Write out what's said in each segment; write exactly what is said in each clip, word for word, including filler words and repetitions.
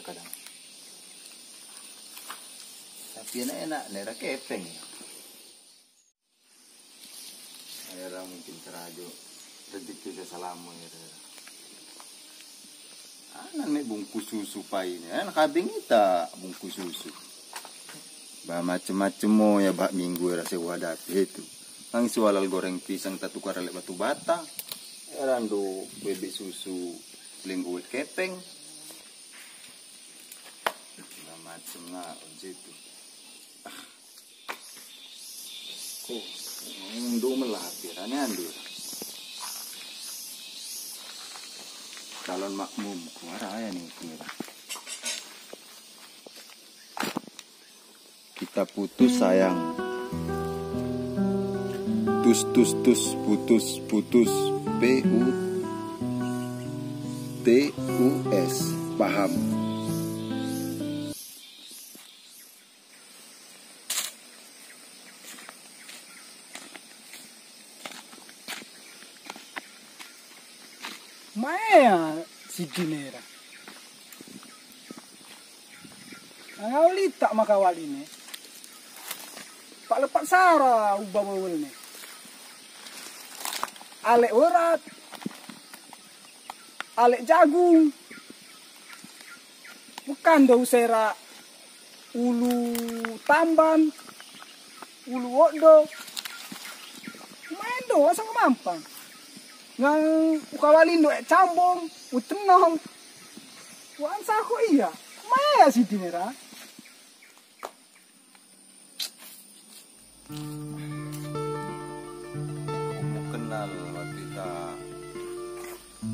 Kadang. Tapi enak-enak, daerah kepeng ya. Daerah mungkin serajuk. Rezeki sesalamo ya daerah. Anak nek bungkus susu pai ni, anak kabing kita bungkus susu. Bah macem-macem mo ya bak minggu rasa wadah itu. Nang sualal goreng pisang tatukar lek batu bata. Randu bebek susu ling uwet kepeng. Macam-macam lah kat situ. Ah. Oh, ndo meulapeh, aneh andu. Calon makmum, kuara ya ni, kuara. Kita putus sayang. Tus tus tus putus putus. P U T U S. Paham. Mae ya si Dinera. Angau litak maka wali ne. Pak lepak sara uba bawel ne. Alek urat. Alek jagung. Bukan do usera ulu tamban, ulu wokdo. Main do asa mampang. Ngang ukawalindo ek cambong, utenong. Wan sako iya. Maya si Dinera. Kamu kenal waktu kita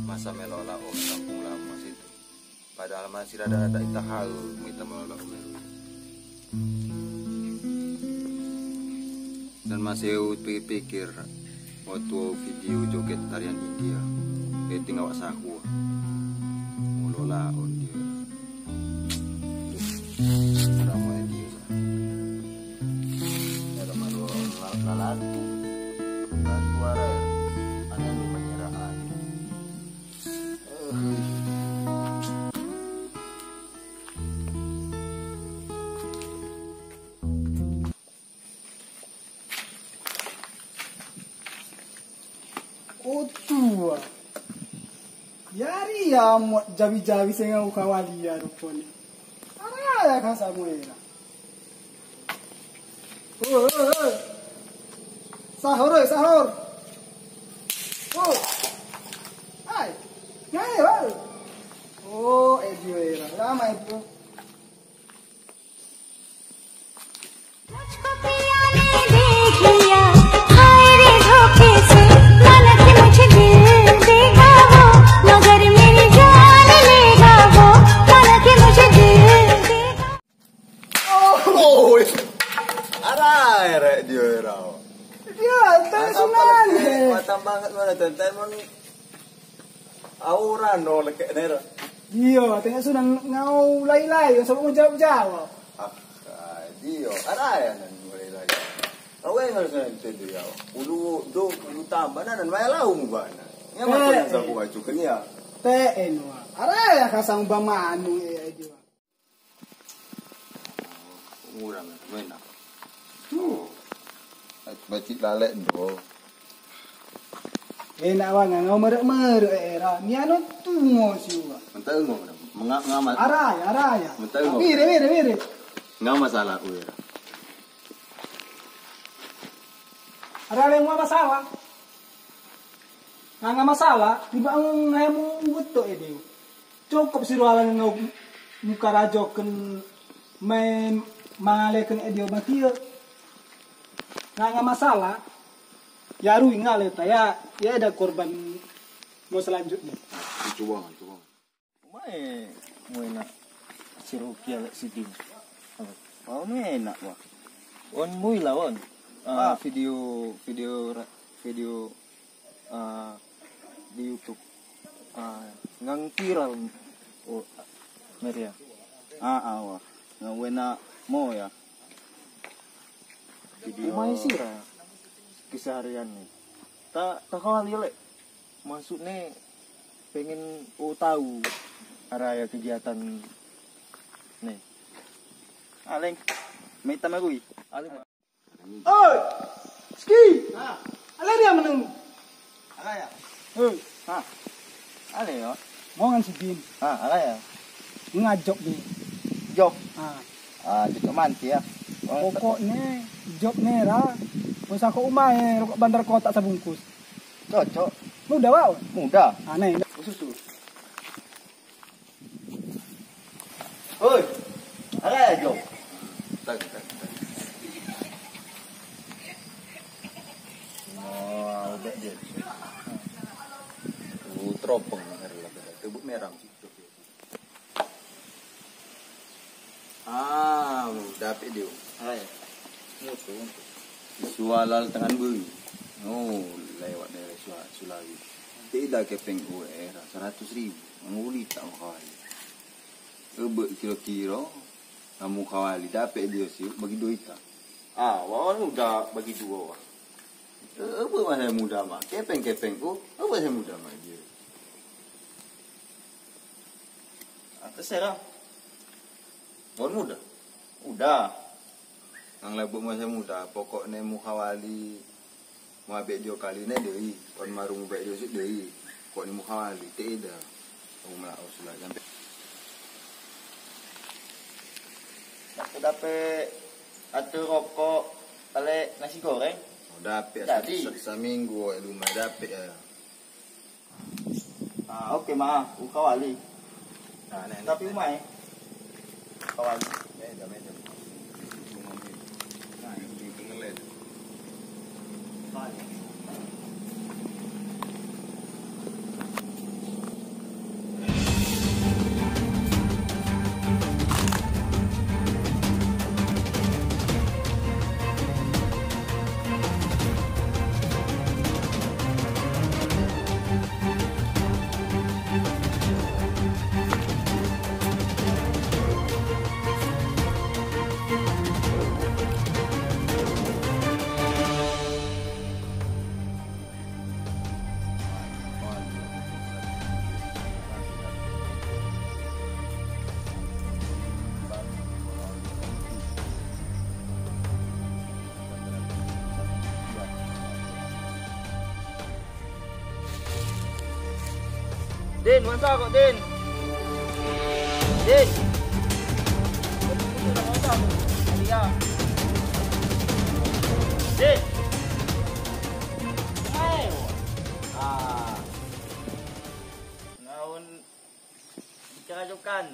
masa melok laoh kampung lama situ. Padahal masih ada ada ita hal kita melok laoh. Dan masih pikir-pikir waktu video joget tarian India. Dia tinggal wak saku. Mulola on dia. Ramai dia. Ada malu lalat. Lalat suara. Ada yang menyerah. Eh. Otua. Yari ya mot jabi-jabi sengau kawali ya rupanya. Araya ka Samuel. Oi, oi, oi. Sahur, oi, sahur. Oh. Hai. Ngai, oi. Oh, eh, dia era. Lama itu. मुझको पिया ने देख लिया, हाय रे धोखे से, माना कि मुझे दिल देगा वो, मगर मेरी जान लेगा वो, माना कि मुझे दिल देगा। Oh, arai rek dia rau. Dia tak sunat. Matang banget mana tu. Aura no lekek nera. Iya, tengok sudah ngau lai-lai, yang sama mau jawab-jawab. Ah, dia. Arai nan lai-lai. Awai ngal sudah itu dia. Ulu do, ulu tambah nan mai lau bana. Yang macam yang sabu baju kenia. Teh enwa. Arai kasang bamanu eh dia. Urang mena. Tuh. Bacik lalek do. Enak banget ngau merek-merek era. Ni anu tu ngo siwa. Mentang ngo. Menga ngamal. Araya, araya. Mentang ngo. Mire, mire, mire. Nggak masalah, Uira. Ada yang mau masalah? Nggak, nggak masalah. Tiba ngayam betul ya dia. Cukôp siroe alang ngon muka rajoh kheun mai mangalèe kheun ék diyoe mati. Nggak, nggak masalah. Ya, rugi ngalèe ta, ya, ya ada korban mau selanjutnya. Cuba, cuba. Mai, mai nak si Rukia lek sidin. Oh, mai nak, wah. On mui lah, on. Ah, video, video, video ah, di YouTube. Ah, ngang viral, oh, Maria. Ah, ah, wah. Ngang wena mo ya. Video. Umai sira keseharian ni. Tak, tak kali lek. Maksudnya pengen oh tahu araya kegiatan Nih. Aleng. Mita marui. Aleng. Oi! Ski! Ha. Aleng dia meneng. Aleng ya? Hei. Ha. Aleng ya? Mau ngan sidin. Ha, aleng ya? Ngajok ni. Jok. Ha. Ah, jok manti ya. Pokok ni, jok ni lah. Pun sakok umai, rokok bandar kotak sabungkus. Cocok. Muda, bau? Muda. Ha, ni. Usus tu. Hoi. Alai jom. Tak, tak, tak. Oh, ubat dia. Oh, teropong merah lah. Tebuk merah. Ah, dapet dia. Hai. Mutu. Sualal tangan bui. Oh, lewat dari Sua-, Sulawesi. Tidak kepeng U R seratus ribu. Nguli tak mau kawai. Ebek kilo-kilo, kamu kawali dapet dia siup bagi dua ita. Ah, wawan muda bagi dua orang. Ebek masa muda mak, kepeng-kepeng ku, ebek saya muda mak dia. Ah, terserah. Bon muda. Udah. Nang lebok masa muda, pokoknya mukhawali. Muabek jok kali nai deui, kon maru mubek jok sit deui. Kok ni mukhawali, teh dah. Aku melak aku sulat sampai. Aku dapet atau rokok, talek nasi goreng. Oh, dapet. Jadi. Sa-, saminggu, eh, lumai dapet, eh. Ah, oke, ma, ukhawali. Nah, nah, tapi nah, umai. Ukhawali. Meja, meja. Nah, ini pengelek. Din, masa kok, Din? Din. Din. Hai. Ah. Naon bicara jokan.